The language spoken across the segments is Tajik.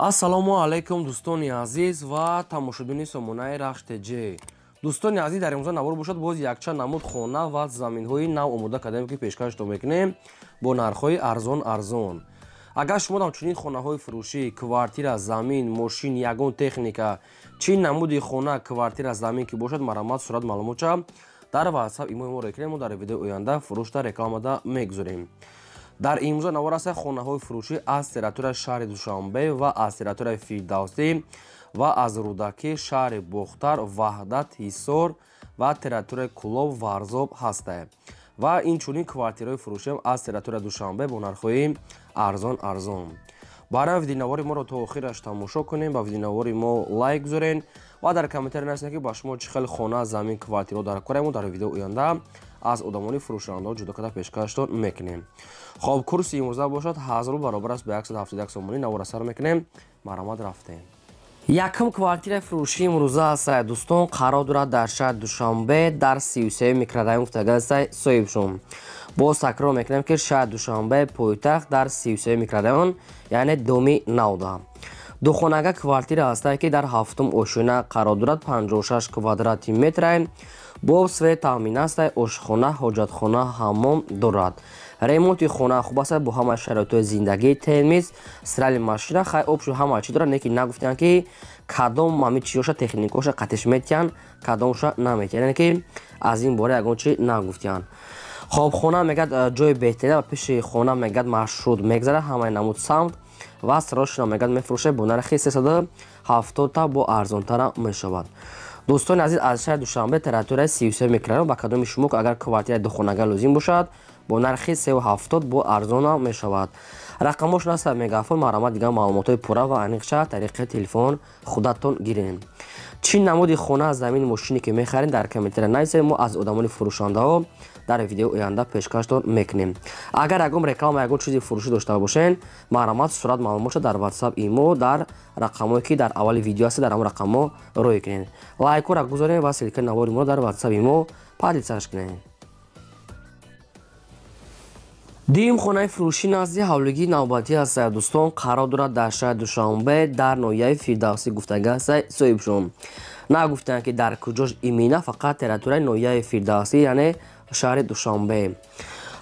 Ассалому алайкум, дӯстони азиз ва тамошобини сомонаи Рахш ТЖ. Дӯстони азиз, дар имрӯза навор бошад, боз якчанд намуд хона ва заминҳои нав омода кардаем, ки пешкаштон мекунем бо нархҳои арзон арзон. Агар шумо ҳамчунин хонаҳои фурӯшӣ, квартира, замин, мошин, ягон техника, чӣ намуди хона, квартира, замин ки бошад, марҳамат, сурат маълумотча дар WhatsApp имои моро кунем, мо дар видеои оянда фурӯшда рекламада мегузорем. Дар имрӯза навор аст хонаҳои фурӯшӣ аз территорияи шаҳри Душанбе ва аз территорияи Фирдавсӣ ва аз Рӯдакӣ, шаҳри Бохтар, Ваҳдат, Ҳисор ва территорияи Кӯлоб, Варзоб ҳастанд. Ва инчунин квартираҳои фурӯшиам аз территорияи Душанбе бо нархҳои арзон арзон. Барои видеонавори моро то охираш тамошо кунем, ба видеонавори мо лайк гузорен ва дар комментария нависед, ки ба шумо чӣ хел хона, замин, квартираҳо дар кораем. Дар видеои оянда аз одамони фурӯшандаҳо ҷудо карда пешкаштон мекунем. Хоб, курси имрӯза бошад 1000 рубл баробар аст ба 171 сомонӣ. Навора сар мекунем, марҳамат, рафтем. Якум квартираи фурӯшии имрӯза аст, дӯстон, қарор дорад дар шаҳри Душанбе, дар 33 микрорайон гуфтага аст соҳибшон. Боз такрор мекунем, ки шаҳри Душанбе, пойтахт, дар 33 микрорайон, яъне доми навда. Духонага квартира ҳастае, ки дар ҳафтум ошёна қарор дорад, 56 квадрати метрае, бо свет таъмин аст, ошхона, ҳоҷатхона, ҳаммом дорад. Ремонти хона хуб аст, бо ҳама шароитҳои зиндагӣ, термис, стиральный машина, хай обшу ҳама чӣ дорад, не ки нагуфтиянд, ки кадом ҳами чиёша, техникаоша қатиш метиҳанд, кадомша наметиҳанд, яъне ки аз ин бора ягон чи нагуфтиянд. Хоб, хона мегӯяд ҷои беҳтарин ва пеши хона мегӯяд маршрут мегзарад ҳамаи намуд самт ва сирошина мегӯяд мефурӯшад бо нархи 370 та, бо арзонтара мешавад. Дӯстони азиз, аз шаҳри Душанбе, территорияи 33 микрорайон, ба кадоми шумо агар квартираи духонага лозим бошад, бо нархи 370 бо арзона мешавад. Рақамошон аст Мегафон, марҳамат, дигар маълумотҳои пурра ва аниқша тариқи телефон худатон гирем. Чӣ намуди хона, замин, мошине ки мехарем, дар комментария нависед, мо аз одамони фурӯшандаҳо дар видеои оянда пешкаштон мекунем. Агар ягон реклама, ягон чизи фурӯшӣ дошта бошен, марҳамат, сурат маълумотша дар WhatsApp, имо, дар рақамҳое ки дар аввали видео аст, дар ҳамон рақамҳо рӯй кунед. Лайкҳоро гузорем ва ссылкаи навори моро дар WhatsApp имо поделиться кунед. Дуюм хонаи фурӯшӣ назди ҳавлигии навбатӣ аст, дӯстон, қарор дорад дар шаҳри Душанбе, дар ноҳияи Фирдавсӣ гуфтага аст соҳибшон. Нагуфтанд, ки дар куҷош имина, фақат территорияи ноҳияи Фирдавсӣ, яъне шаҳри Душанбе.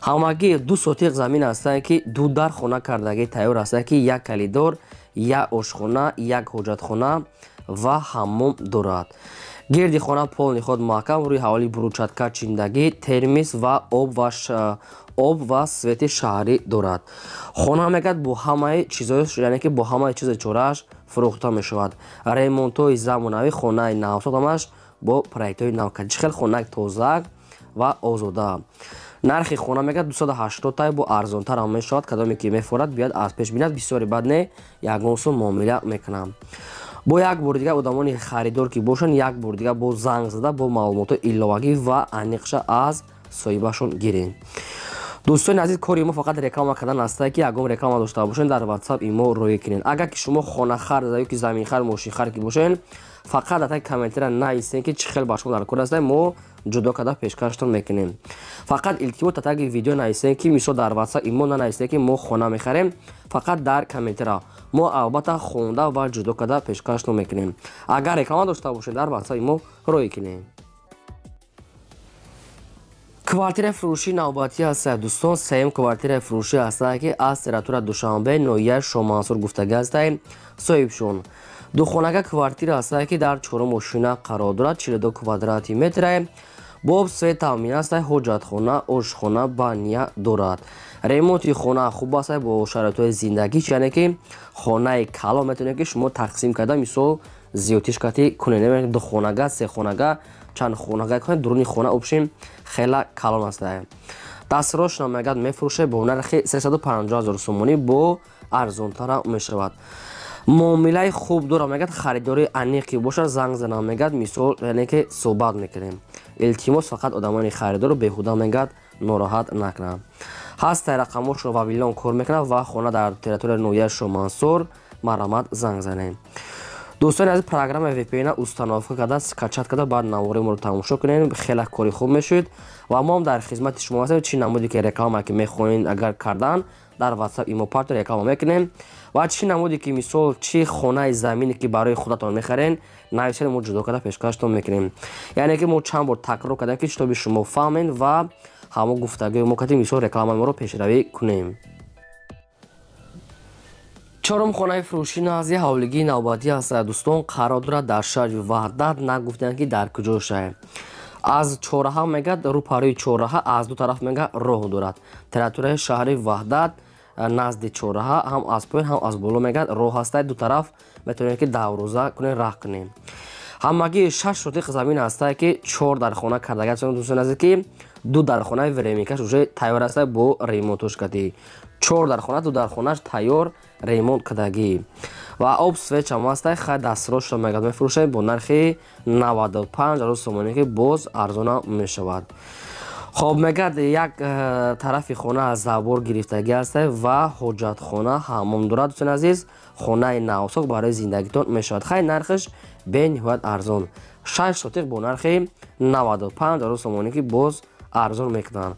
Ҳамагӣ 2 сотиқ замин ҳастанд, ки ду дар хона кардагӣ тайёр ҳастанд, ки як калидор, як ошхона, як ҳоҷатхона ва ҳаммом дорад. Гирди хона полный худ маҳкам, рӯи ҳавлӣ брусчатка чиндагӣ, термис ва об ва свети шаҳрӣ дорад. Хона мегӯяд бо ҳамаи чизош, яъне ки бо ҳамаи чизи чорааш фурӯхта мешавад. Ремонтҳои замонавӣ, хонаи навсохт, ҳамаш бо проектҳои нав, чӣ хел хонаи тозак ва озода. Нархи хона мегӯяд 280 тай, бо арзонтарам мешавад. Кадоме ки мефорад, биёяд аз пеш бинад, бисёре бад не, ягон сум муомила мекунам. Бо як бори дигар одамони харидор ки бошанд, як бори дигар бо занг зада, бо маълумотҳои иловагӣ ва аниқша аз соҳибашон гирем. Дӯстони азиз, кори мо фақат реклама кардан астае, ки ягон реклама дошта бошед, дар WhatsApp имо рӯй кунед. Агар ки шумо хонахар ё ки заминхар, мошинхар ки бошед, фақат дар таги комментария нависед, ки чӣ хел ба шумо дар кор астае, мо ҷудо карда пешкаштон мекунем. Фақат илтимос, дар таги видео нависед, ки мисол дар WhatsApp имо нанависед, ки мо хона мехарем, фақат дар комментария, мо албатта хонда ва ҷудо карда пешкаштон мекунем. Агар реклама дошта бошед, дар WhatsApp имо рӯй кунед. Квартираи фурӯшии навбатӣ аст, дӯстон, сеюм квартираи фурӯшӣ ҳастае, ки аз территория Душанбе, ноҳияи Шомансур гуфтага ҳастае соҳибшон. Духонага квартира ҳастае, ки дар чорум ошёна қарор дорад, 42 квадрати метрае, бо свет таъмин аст, ҳоҷатхона, ошхона, баня дорад. Ремонти хона хуб аст, бо шароитҳои зиндагӣ, яъне ки хонаи калон метавонед, ки шумо тақсим карда, мисол зиёдтиш кати кунед, духонага, сехонага, чанд хонага кунед. Дуруни хона общем хела калон аст. Дастрошна мегӯяд мефурӯшад бо нархи 350 ҳазор сомонӣ, бо арзонтара мешавад. Муомилаи хуб дорад, мегӯяд харидори аниқ ки бошад, занг занам, мегӯяд, мисол, яъне ки суҳбат мекунем. Илтимос, фақат одамони харидорро беҳуда, мегӯяд, нороҳат накунанд. Ҳастай рақамошро, Вавилон кор мекунад ва хона дар территорияи ноҳияи Шомансур, марҳамат, занг занем. Дӯстони азиз, программаи VPN установка карда, скачать карда, баъд навори моро тамошо кунед, хеле кори хуб мешуд ва мо ҳам дар хизмати шумо ҳастем. Чӣ намуде ки реклама ки мехоҳед агар кардан, дар WhatsApp имо партер реклама мекунем. Ва чӣ намуде ки мисол чӣ хонаи замине ки барои худатон мехарен, нависед, мо ҷудо карда пешкаштон мекунем. Яъне ки мо чанд бор такрор кардем, ки шитоби шумо фаҳмед ва ҳамо гуфтагии мо кати мисол рекламаи моро пешравӣ кунем. Чорум хонаи фурӯшӣ назди ҳавлигии навбатӣ аст, дӯстон, қарор дорад дар шаҳри Ваҳдат. Нагуфтанд ки дар куҷо шаҳр. Аз чорраҳа мегӯяд, рӯпарӯи чорраҳа аз ду тараф мегӯяд роҳ дорад. Территорияи шаҳри Ваҳдат назди чорраҳа ҳам аз поён ҳам аз боло мегӯяд роҳ ҳаста, ду тараф метавонед ки даврӯза кунед, раҳ кунед. Ҳамагӣ 6 сотиқ замин ҳастае ки 4 дархона кардагӣ ҳастанд, дӯстони азиз, ки 2 дархонаи временкаш уже тайёр ҳастае бо ремонтош кардӣ. 4 дархона, 2 дархонаш тайёр ремонт кардагӣ. Ва об свеч ҳам ҳастае, хай дастрошро мегӯяд мефурӯшем бо нархи 95 ҳазор сомонӣ, ки боз арзона мешавад. Хоб мегӯяд як тарафи хона аз забор гирифтагӣ ҳастае ва ҳоҷатхона ҳаммом дорад, дӯстони азиз, хонаи навсоқ барои зиндагитон мешавад. Хай нархаш бениҳоят арзон. 6 сотиқ бо нархи 95 ҳазор сомонӣ, ки боз арзон мекунанд.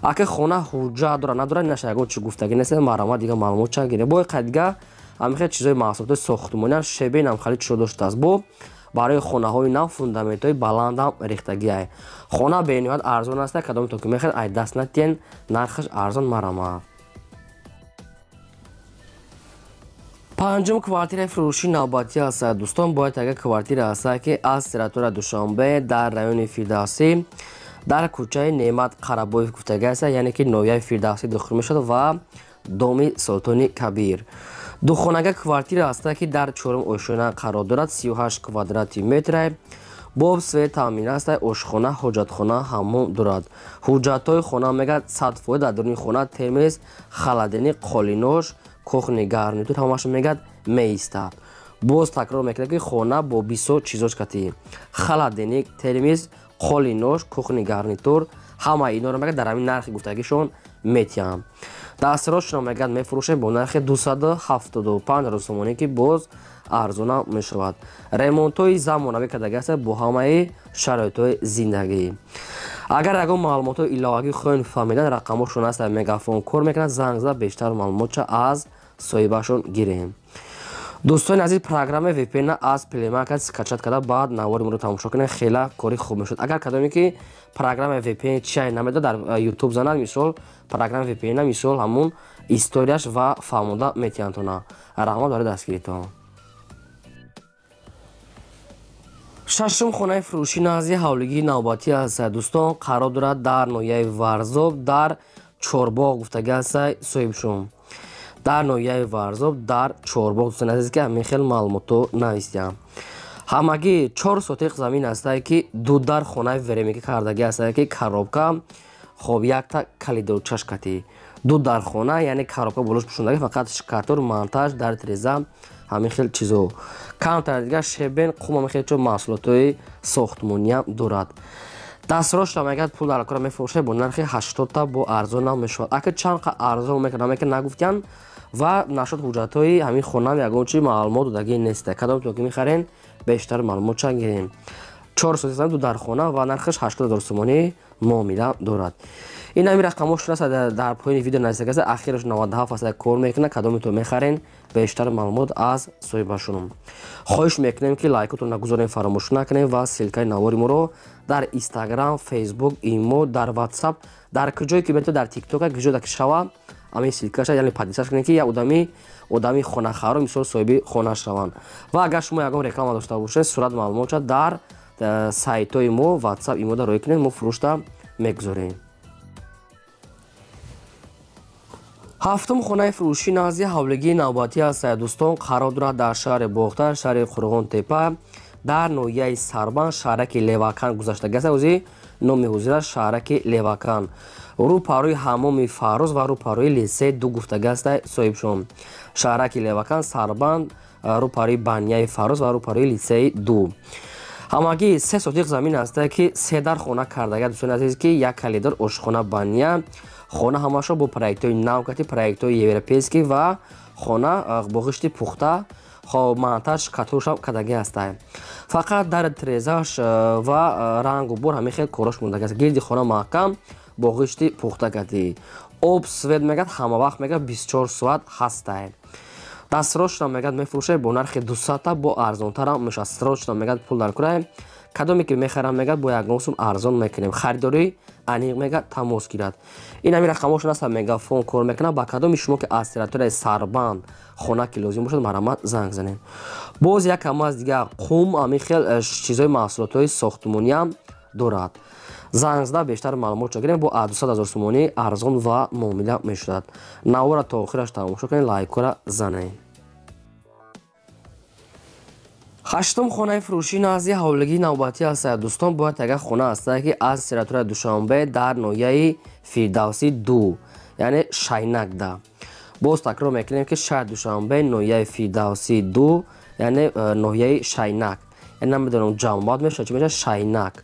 Ака хона ҳуҷҷат дорад надорад, наша ягон чӣ гуфтагӣ нест, марҳамат дига маълумот чанд гирем. Бо қайд дига ҳамин чизҳои маҳсулоти сохтмонӣ ҳам шебен ҳам хеле чизо доштааст. Бо барои хонаҳои нав фундаментҳои баландам рехтагиай. Хона бениҳоят арзон аст, кадом то ки мехоҳед ай даст натиҳен, нархаш арзон, марҳамат. Панҷум квартираи фурӯшӣ навбатӣ аст, дӯстон, бояд агар квартира аст ки аз территория Душанбе дар райони Фирдавсӣ дар кӯчаи Неъмат Қарабоев гуфтагӣ аст, яъне ки ноҳияи Фирдавсӣ дохил мешавад ва доми Султони Кабир. Духонага квартира аст ки дар чорум ошёна қарор дорад, 38 квадрати метр, бо свет таъмин аст, ошхона, ҳоҷатхона ҳаммом дорад. Ҳуҷҷатҳои хона мегӯяд 100% дар даруни хона термез, холодильник, қолинош, кухни гарнитур ҳамааш мегӯяд меистад. Боз такрор мекунад ки хона бо бисёр чизош катӣ: холодильник, термез, қолинош, кухни гарнитур, ҳамаи инҳоро мегӯяд дар ҳамин нархи гуфтагишон метиҳам. Дастрошро мегӯяд мефурӯшем бо нархи 275 ҳазор сомонӣ, ки боз арзона мешавад. Ремонтҳои замонавӣ кардагӣ аст бо ҳамаи шароитҳои зиндагӣ. Агар ягон маълумотҳои иловагӣ хоҳед фаҳмидан, рақамҳошон аст, мегафон кор мекунад, занг зада бештар маълумотча аз соҳибашон гирем. Дӯстони азиз, программаи VPN аз Play Market скачать карда баъд навори моро тамошо кунед, хеле кори хуб мешуд. Агар кадоме ки программаи VPN чиай намедонад, дар YouTube занад, мисол программаи VPN, мисол ҳамун историяш ва фаҳмонда метиҳандтона. Раҳмат барои дастгиритон. Шашум хонаи фурӯшӣ назди ҳавлигии навбатӣ аст, дӯстон, қарор дорад дар ноҳияи Варзоб дар Чорбоғ гуфтагӣ аст соҳибшум. Дар ноҳияи Варзоб дар Чорбоғ, дӯстони азиз, ки ҳамин хел маълумотҳо навистиям. Ҳамагӣ 4 сотиқ замин ҳастае ки 2 дар хонаи временка кардагӣ ҳастае ки коробка, хоб якта калидорчаш катӣ. 2 дар хона, яъне коробка болош пӯшондагӣ, фақат шкатур, монтаж, дар треза, ҳамин хел чизо. Камтар дигар шебен, қум, ҳамин хел чо маҳсулотҳои сохтмониам дорад. Дастрошро мегӯяд пул дар кора мефурӯшад бо нархи 80 та, бо арзон ҳам мешавад. Ака чанд қа арзон мекунад, мекунад нагуфтиян ва нашуд ҳуҷҷатҳои ҳамин хонаам ягон чи маълумот додагӣ нест. Кадом то ки мехарен, бештар маълумот чанд гирем. 4 сотиқ 2 дар хона ва нархаш 80 ҳазор сомонӣ муомила дорад. Ин ҳамин рақамҳо шуд дар поёни видео нависта аст, ахираш 97 аст кор мекунад. Кадоме то мехарен, бештар маълумот аз соҳибашон. Хоҳиш мекунем ки лайкотон нагузорем, фаромӯш накунем ва ссилкаи навори моро дар Instagram, Facebook, имо, дар WhatsApp, дар куҷое ки метавонед, дар TikTok, куҷое ки шава, ҳамин ссилкаша, яъне подписаш кунед, ки як одами хонахаро мисол соҳиби хона шаванд. Ва агар шумо ягон реклама дошта бошед, сурат маълумотша дар сайтҳои мо, WhatsApp, имо дар рӯй кунед, мо фурӯшта мегузорем. Ҳафтум хонаи фурӯшӣ назди ҳавлигии навбатӣ аст, дӯстон, қарор дорад дар шаҳри Бохтар, шаҳри Қурғонтепа, дар ноҳияи Сарбанд, шаҳраки Левакан гузаштагӣ аст. Ози номи ҳозира шаҳраки Левакан. Рӯпарӯи ҳаммоми Фарроз ва рӯпарӯи литсей 2 гуфтагӣ аст соҳибшон. Шаҳраки Левакан, Сарбанд, рӯпарӯи банияи Фарроз ва рӯпарӯи литсеи 2. Ҳамагӣ 3 сотиқ замин аст ки 3 дар хона кардагӣ, дӯстони азиз, ки як калидор, ошхона, бания. Хона ҳамашо бо проектҳои нав кати, проектҳои европейский ва хона бо ғишти пухта, хоб монтаж катуршам кардагӣ ҳастае. Фақат дар трезаш ва рангу бор ҳамин хел корош мондагӣ аст. Гирди хона маҳкам бо ғишти пухта кати. Об свет мегад ҳама вақт мегад 24 соат ҳастай. Дастрочно мегад мефурӯшад бо нархи 200 бо арзонтарам мешавад. Срочно мегад пул дар курай. Кадоме ки мехарам мегад бо ягон сум арзон мекунем. Харидорӣ аниқ мегад тамос гирад. Ин ҳамин рақамошон аст, мегафон кор мекунад. Ба кадоми шумо ки аз территорияи Сарбанд хона ки лозим бошад, марҳамат занг занед. Боз як кам аз дигар Қум ҳамин хел чизҳои маҳсулотҳои сохтмониам дорад. Занг зада бештар маълумот гирем, бо 200 000 сомонӣ арзон ва муомила мешавад. Навора то охираш тамошо кунед, лайкҳоро занед. Ҳаштум хонаи фурӯшӣ назди ҳавлигии навбатӣ аст. Дӯстон, бояд агар хона аст ки аз территорияи Душанбе дар ноҳияи Фирдавсӣ 2, яъне Шайнакда. Боз такрор мекунем ки шаҳри Душанбе, ноҳияи Фирдавсӣ 2, яъне ноҳияи Шайнак. Яъне намедонам ҷамъбад мешавад, чӣ мешавад, Шайнак.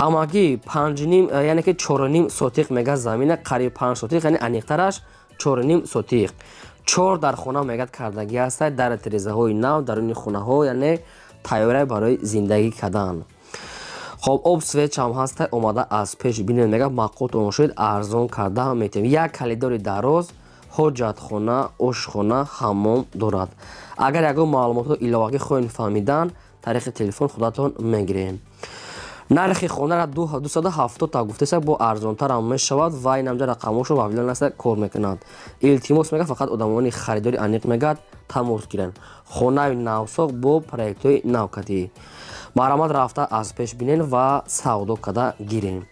Ҳамагӣ 5.5, яъне ки 4.5 сотиқ мегад замина, қариб 5 сотиқ, яъне аниқтараш 4.5 сотиқ. 4 дар хона мегад кардагӣ аст, дар тирезаҳои нав, даруни хонаҳо, яъне тайёра барои зиндагӣ кардан. Хоб, об свет чам ҳаст, омада аз пеш бинед, мегад маъқултон шуд, арзон карда метавонем. Як калидори дароз, ҳоҷатхона, ошхона, ҳаммом дорад. Агар ягон маълумотҳо иловагӣ хоҳед фаҳмидан, тариқи телефон худатон мегирем. Нархи хонара 270 та гуфтеса, бо арзонтарам мешавад ва ин ҳамҷа рақамошо ва вилан аст кор мекунад. Илтимос мегад фақат одамони харидори аниқ мегад тамос гиранд. Хонаи навсоқ бо проектҳои навкатӣ. Марҳамат рафта аз пеш бинен ва савдо карда гирем.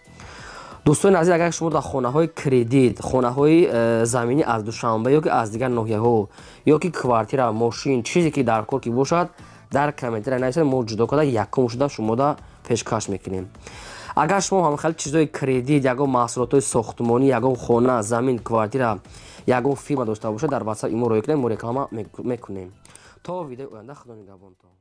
Дӯстони азиз, агар шумо дар хонаҳои кредит, хонаҳои заминӣ аз Душанбе ё ки аз дигар ноҳияҳо, ё ки квартира, мошин, чизе ки дар кор ки бошад, дар комментария нависед, мо ҷудо карда якум шуда шумода пешкаш мекунем. Агар шумо ҳам хеле чизҳои кредит, ягон маҳсулотҳои сохтмонӣ, ягон хона, замин, квартира, ягон фирма дошта бошад, дар WhatsApp имо роя кунед, мо реклама мекунем. То видеои оянда, Худо нигаҳбонтон.